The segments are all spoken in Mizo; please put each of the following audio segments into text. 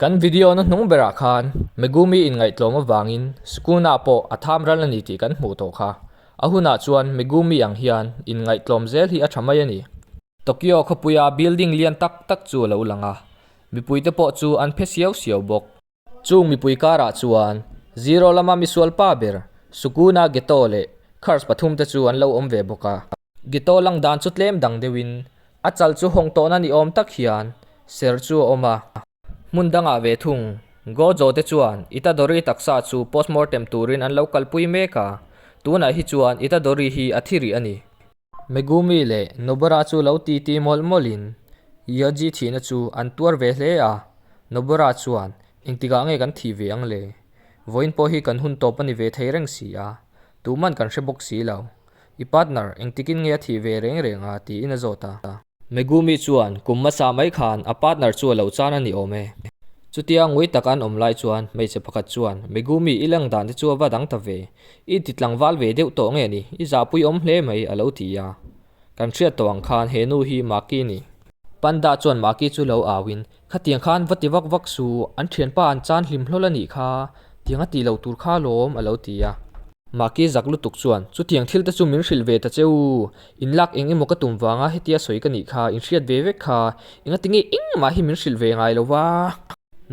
Kan video na hnung berah khan Megumi inngaihtlawm avangin Sukuna pawh a tham ral a ni tih kan hmuh tawh kha. A hunah chuan Megumi ang hian inngaihtlawm zel hi a tha mai a ni. Tokyo khawpuia building lian tak tak chu a lo lang a, mipuite pawh chu an phe siau siau bawk. Chung mipui karah chuan Zero lama misual pa ber Sukuna Geto leh Curse pathumte chu an lo awm ve bawk a. Geto lang dan chu tlem dang deuhin a chal chu hawng tawhna ni awm tak hian ser chu a awm a. Hmun dangah ve thung Gojo te chuan Itadori taksa chu postmortem turin an lo kalpui mek a, tunah hi chuan Itadori hi a thi rih a ni. Megumi leh Nobara chu lo titi mawlh mawlhin Yoji thihna chu an tuar ve hle a, Nobara chuan, Engtikah nge kan thih ve ang le? Vawiin pawh hi kan hun tawp a ni ve thei reng si a, tuman kan hre bawk si lo. I partner engtikin nge a thih ve reng reng a? tiin a zawt a. Megumi chuan kum hmasa mai khan a partner chu a lo chan a ni awm e. Chutia ngui taka an awm lai chuan hmeichhe pakhat chuan, Megumi i lang dan te chu a va dang ta ve. I ti tlangval ve deuh tawh nge ni? I zahpui awm hle mai a lo ti a. Kan hriat tawh ang khan he nu hi Maki a ni. Panda chuan Maki chu lo auin, Khatiang khan va ti vak vak su, an thianpa an chan hlim hlawl a nih kha, tiang a tih loh tur kha alawm a lo ti a. Maki zak lutuk chuan, Chutiang thil te chu min hrilh ve ta che u, in lak eng emaw ka tum vanga hetia sawi ka nih kha, in hriat ve vek kha, engati nge engmah hi min hrilh ve ngai lo va?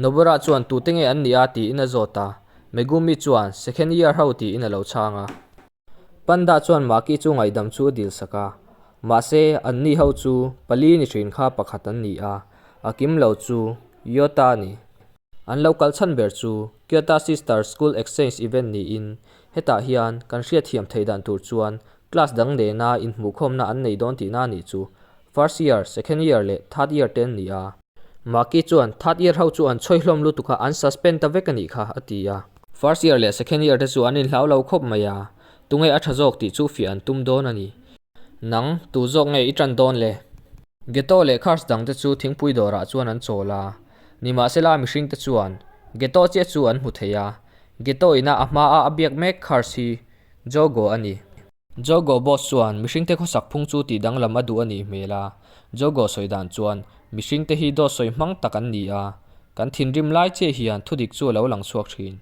Nobara chuan tute nge an nih a tiin a zawt a, Megumi chuan second year ho tiin a lo chhang a. Panda chuan Maki chu ngaihdam chu a dil sak a, mahse anni ho chu pali ni thin kha pakhat an ni a, a kim lo chu Yota a ni. An lo kal chhan ber chu Kyoto Sister School Exchange Event niin hetah hian kan hriatthiam theih dan tur chuan class dang nena inhmuhkhawmna an nei dawn tihna a nih chu first year, second year leh third year te an ni a. Maki chuan third year ho chu an chhawi hlawm lutuk a, an suspend ta vek a nih kha, a ti a. First year leh second year te chu an inhlau lo khawp mai a, tunge a tha zawk tih chu fiah an tum dawn a ni. Nang, tu zawk nge i tan dawn le? Geto leh cars dang te chu thingpui dawrah chuan an chawl a, nimahsela mihring te chuan Geto chiah chu an hmu thei a, Geto ina a hmaa a biak mek cars hi Jogo a ni. Jogo boss chuan mihringte khawsak phung chu tih danglam a duh a nih hmel a, Jogo sawi dan chuan mihringte hi dawt sawi hmang tak an ni a, kan thinrim lai chiah hian thudik chu a lo lang chhuak thin.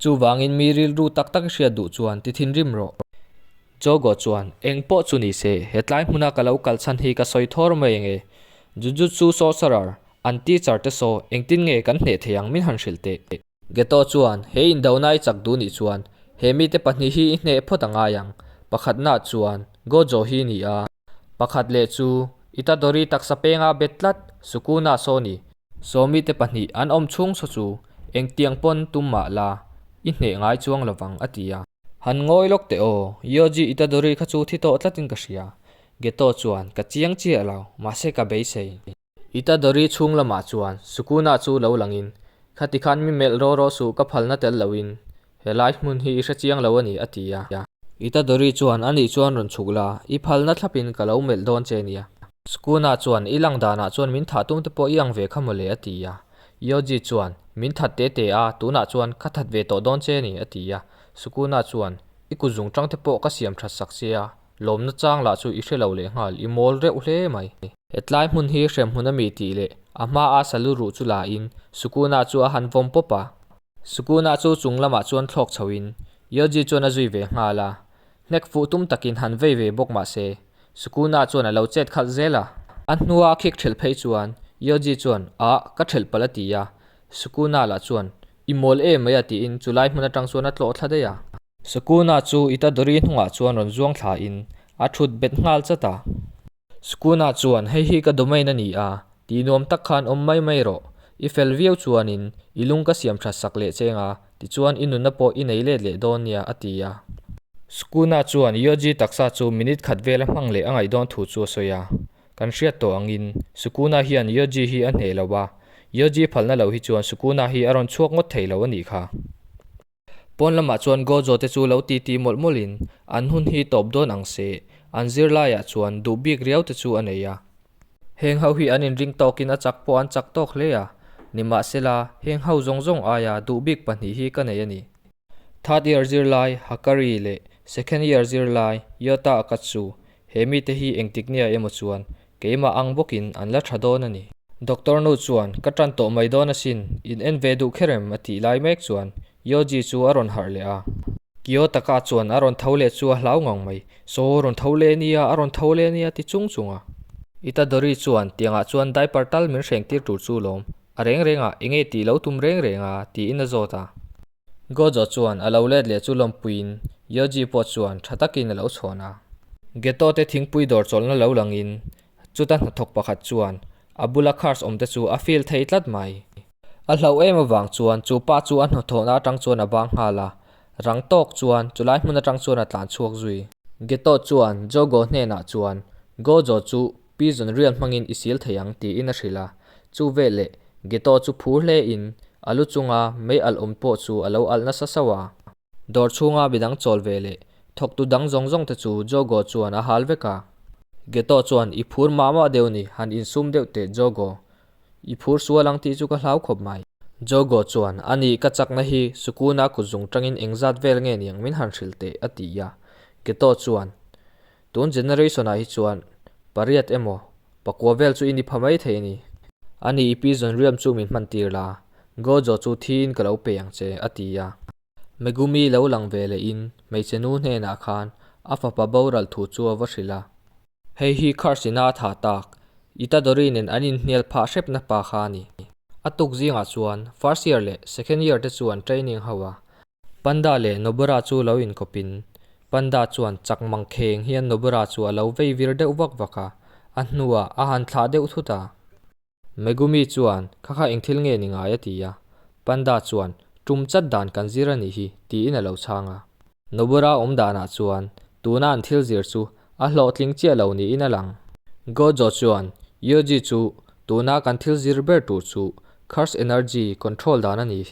Chuvangin mi rilru tak tak i hriat duh chuan ti thinrim rawh. Jogo chuan, Eng pawh chu ni se, he tlai hmuna ka lo kal chhan hi ka sawi thawr mai enge? Jujutsu sorcerer, an teacher te saw engtin nge kan hneh thei ang min han hrilh teh. Geto chuan, He indona i chak duh nih chuan he mite pahnih hi i hneh phawt a ngai ang. Pakhatnaah chuan Gojo hi ni a, pakhat leh chu Itadori taksa penga bet tlat Sukuna saw ni. Saw mite pahnih an awm chhung saw chu engtiang pawn tum mah la, i hneh ngai chuang lovang, a ti a. Han ngawi lawk teh aw, Yoji Itadori kha chu thi tawh tlatin ka hria. Geto chuan, Ka chiang chiah lo, mahse ka beisei. Itadori chhung lamah chuan Sukuna chu lo langin, Khati khan mi melh rawh rawh suh ka phalna tel loin helai hmun hi i hre chiang lo a ni, a ti a. Itadori chuan anih chuan rawn chhuk la, i phalna thlapin ka lo melh dawn che nia. Sukuna chuan i lang danah chuan min thah tum te pawh i ang ve kha mawle, a ti a. Yoji chuan, Min that te te a, tunah chuan ka that ve tawh dawn che a ni, a ti a. Sukuna chuan, I kut zungtang te pawh ka siam that sak che a, Lawmna chang lah chu i hre lo leh nghal, i mawl reuh hle mai. Hetlai hmun hi hremhmun a mi tih leh a hma a salu ruh chu la in Sukuna chu a han vawm pawp a. Sukuna chu chung lamah chuan thlawk chho in Yoji chuan a zui ve nghal a, hnek fuh tum takin han vei ve bawk mah se Sukuna chuan a lo chet khalh zel a. A hnua a khik thelh phei chuan Yoji chuan Ah, ka thelh palh a ti a, Sukuna lah chuan I mawl em mai a tiin chulai hmun atang chuan a tlawh thla daih a. Sukuna chu Itadori hnungah chuan rawn zuang thla in a thut bet nghal chat a. Sukuna chuan hei hi ka domain a ni a, tih nuam tak khan awm mai mai rawh. I fel viau chuanin i lung ka siam that sak leh cheng a, tichuan i nunna pawh i nei let leh dawn nia a ti a. Sukuna chuan Yoji taksa chu minute khat vel a hmang leh a ngaih dawn thu chu a sawi a. Kan hriat tawh angin Sukuna hian Yoji hi a hneh lo a, Yoji phalna lo hi chuan Sukuna hi a rawn chhuak ngawt thei lo a nih kha. Pawn lamah chuan Gojo te chu lo titi mawlh mawlhin an hun hi tawp dawn ang se, an zirlaiah chuan duh bik riau te chu a nei a. Heng ho hi an inring tawkin a chak pawh an chak tawk hle a, nimahsela heng ho zawng zawng aia duh bik pahnih hi ka nei a ni. Third year zirlai Hakari leh second year zirlai Yota Akatsu, he mite hi engtik nia emaw chuan keimah ang bawkin an la tha dawn a ni. Doctor nu chuan, Ka tan tawh mai dawn asin, in en ve duh kher em? a tih lai mek chuan Yoji chu a rawn harh leh a. Kiyotaka chuan a rawn tho leh chu a hlau ngang mai, Saw, rawn tho leh ania, a rawn tho leh ania ti chung chung a. Itadori chuan, Tiangah chuan diaper tal min hreng tir tur chu lawm, a reng rengah enge tih lo tum reng reng a? tiin a zawt a. Gojo chuan a lo let leh chu lawmpuiin Yoji pawh chuan tha takin a lo chhawn a. Geto te thingpui dawr chawlhna lo langin chuta hnathawk pakhat chuan a bula cars awm te chu a feel thei tlat mai. A hlauh em avang chuan chu pa chu a hnathawhna atang chuan a bang nghal a, rang tawk chuan chulai hmun atang chuan a tlan chhuak zui. Geto chuan Jogo hnenah chuan Gojo chu Pigeon rial hmangin i sil thei ang tiin a hrilh a, chu veleh Geto chu phur hle in a lu chunga mei alh awm pawh chu a lo alh nasa sauh a. Dawr chhunga midang chawl ve leh thawktu dang zawng zawng te chu Jogo chuan a hal vek a. Geto chuan i phur mah mah deuh ni, han insum deuh teh Jogo, i phur sual ang tih chu ka hlau khawp mai. Jogo chuan, A nih ka chakna hi Sukuna kutzung tangin engzat vel nge niang min han hrilh teh a ti a. Geto chuan, Tun generation ah hi chuan pariat emaw pakua vel chu i ni pha mai thei a ni. A ni i pi zawn riam chu min hman tir la, Gojo chu thiin ka lo pe ang che, a ti a. Megumi lo lang ve leh in hmeichhe nu hnenah khan a fapa boral thu chu a va hrilh a. Hei hi curse ina a thah tak, Itadori nen an inhnial phah hrepna pa kha a ni. A tuk zingah chuan first year leh second year te chu an training ho a. Panda leh Nobura chu lo inkawpin, Panda chuan chak mang kheng hian Nobura chu a lo vei vir deuh vak vak a, a hnuah a han thlah deuh thut a. Megumi chuan, Kha kha eng thil nge ni ngai a ti a. Panda chuan, Tum chat dan kan zir a nih hi, tiin a lo chhang a. Nobura awm danah chuan tuna an thil zir chu a hlawhtling chiah lo niin a lang. Gojo chuan, Yoji chu tuna kan thil zir ber tur chu Curse Energy control dan a ni.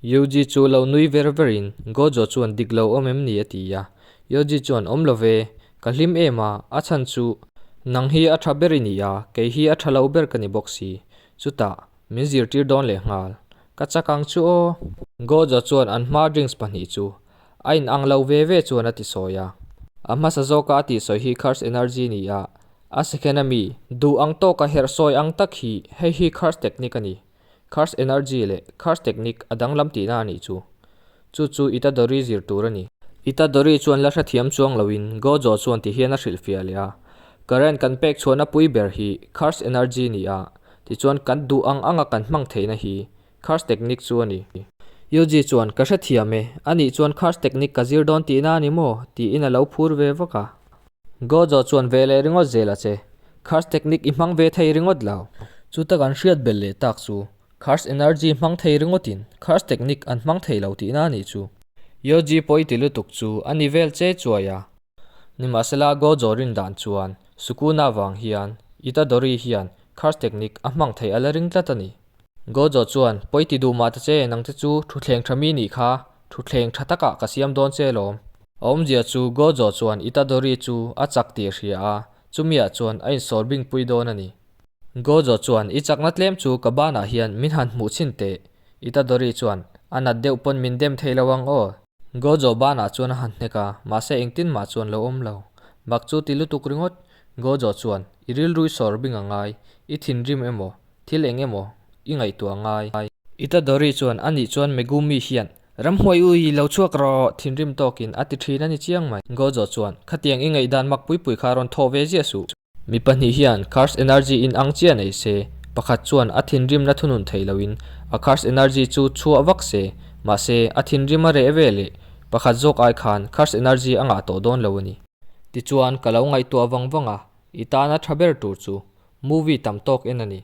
Yuji chu lo nui ver verin Gojo chuan dik lo awm em ni a ti a. Yoji chuan awm lo ve, ka hlim em a, a chhan chu nang hi a tha ber i ni a, kei hi a tha lo ber ka ni bawk si. Chutah, min zirtir dawn leh nghal. Ka chak ang chu aw. Gojo chuan an hma drinks pahnih chu a in ang lo ve ve chuan a ti sawi a. A hmasa zawka a tihsawi hi Curse Energy ni a, a second a mi duh ang tawka herh sawi ang tak hi hei hi Curse Technique a ni. Curse Energy leh Curse Technique a danglam tihna a nih chu. Chu chu Itadori zir tur a ni. Itadori chuan la hrethiam chuang loin Gojo chuan ti hian a hrilhfiah leh a, Current kan pek chhuahna pui ber hi Curse Energy ni a, tichuan kan duh ang anga kan hmang theihna hi Curse Technique chu a ni. Yuji chuan, Ka hrethiam e, anih chuan Curse Technique ka zir dawn tihna a ni maw? tiin a lo phur ve vak a. Gojo chuan ve leh ringawt zel a che. Curse Technique i hmang ve thei ringawt lo. Chuta kan hriat belh leh tak chu Curse Energy hmang thei ringawtin Curse Technique an hmang thei lo tihna a nih chu. Yoji pawi ti lutuk chu a ni vel che chuai a. Nimahsela Gojo rin dan chuan Sukuna vang hian Itadori hian Curse Technique a hmang thei a la ring tlat a ni. Gojo chuan, Pawi ti duh mah ta che, nang te chu thutthleng tha mi nih kha, thutthleng tha takah ka siam dawn che lawm. A awmzia chu Gojo chuan Itadori chu a chak tih a hria a, chumiah chuan a insawr bingpui dawn a ni. Gojo chuan, I chakna tlem chu ka banah hian min han hmuh chhin teh. Itadori chuan, A nat deuh pawn min dem thei lo ang aw. Gojo banah chuan a han hnek a, mahse engtin mah chuan lo awm lo. Bak chu ti lutuk ringawt. Gojo chuan, I rilrui sawr bing a ngai, i thinrim emaw, thil eng emaw i ngaihtuah ngai. Itadori chuan, Anih chuan Megumi hian Ramhuai ui lo chhuak rawh! Thinrim tawkin a ti thin a ni chiang mai. Gojo chuan, Khatiang i ngaihdan mak pui pui kha rawn thawh ve ziah suh. Mi pahnih hian Curse Energy in ang chiah nei se, pakhat chuan a thinrimna thunun thei loin a Curse Energy chu chhuah vak se, mahse a thinrim a reh ve leh pakhat zawk ai khan Curse Energy a ngah tawh dawn lo a ni. Tichuan ka lo ngaihtuah vang vang a, i tana tha ber tur chu Movie tam tawk en a ni.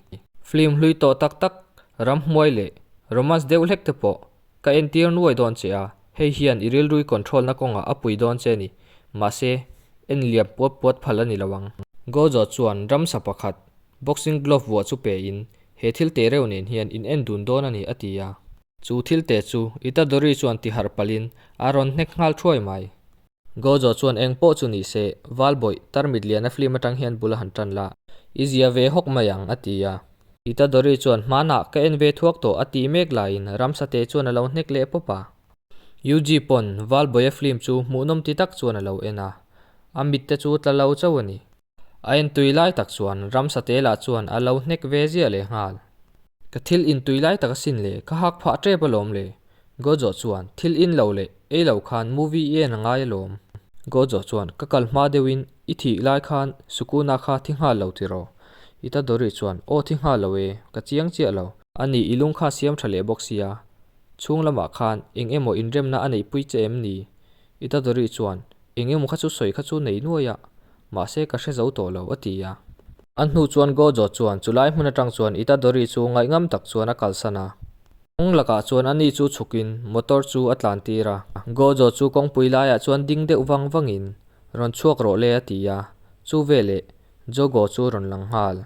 Film hlui tawh tak tak, ramhmuai leh romance deuh hlek te pawh ka entir nuai dawn che a, hei hian i rilrui control na kawngah a pui dawn che ni. Mahse, en liam puat puat phal a ni lo ang. Gojo chuan ramsa pakhat boxing glove vuah chu pe in, he thil te reuh nen hian in en dun dawn a ni a ti a. Chu thil te chu Itadori chuan ti harh palh in a rawn hnek nghal thuai mai. Gojo chuan eng pawh chu ni se, Valbawih, tarmit liana film atang hian bul a han tan la. I zia ve hawk mai ang, a ti a. Itadori chuan hmanah ka en ve thuak tawh a tih mek laiin ramsate chuan a lo hnek leh pawp a. Yuji pawn Valbawia film chu hmuhnawm ti tak chuan a lo en a. A mitte chu tla lo chauh a ni. A en tui lai tak chuan ramsa te lah chuan a lo hnek ve ziah leh nghal. Ka thil in tui lai tak asin le, ka hak phah tep alawm le. Gojo chuan, Thil in lo leh ei lo khan movie i en a ngai alawm. Gojo chuan, Ka kal hma deuhin i thih lai khan Sukuna kha thi nghal lo tiraw? Itadori chuan, Aw thi nghal lo e, ka chiang chiah lo. Ani i lung kha siam tha leh bawk sia, chhung lamah khan eng emaw inremna a neihpui che em ni? Itadori chuan, Eng emaw kha chu sawi kha chu nei nuai a, mahse ka hre zo tawh lo, a ti a. A hnu chuan Gojo chuan chulai hmun atang chuan Itadori chu ngaihngam tak chuan a kalsan a. Kawng lakah chuan ani chu chhukin motor chu a tlan tir a. Gojo chu kawngpui laiah chuan ding deuh vang vangin, Rawn chhuak rawh le a ti a, chu veleh Jogo chu rawn lang nghal.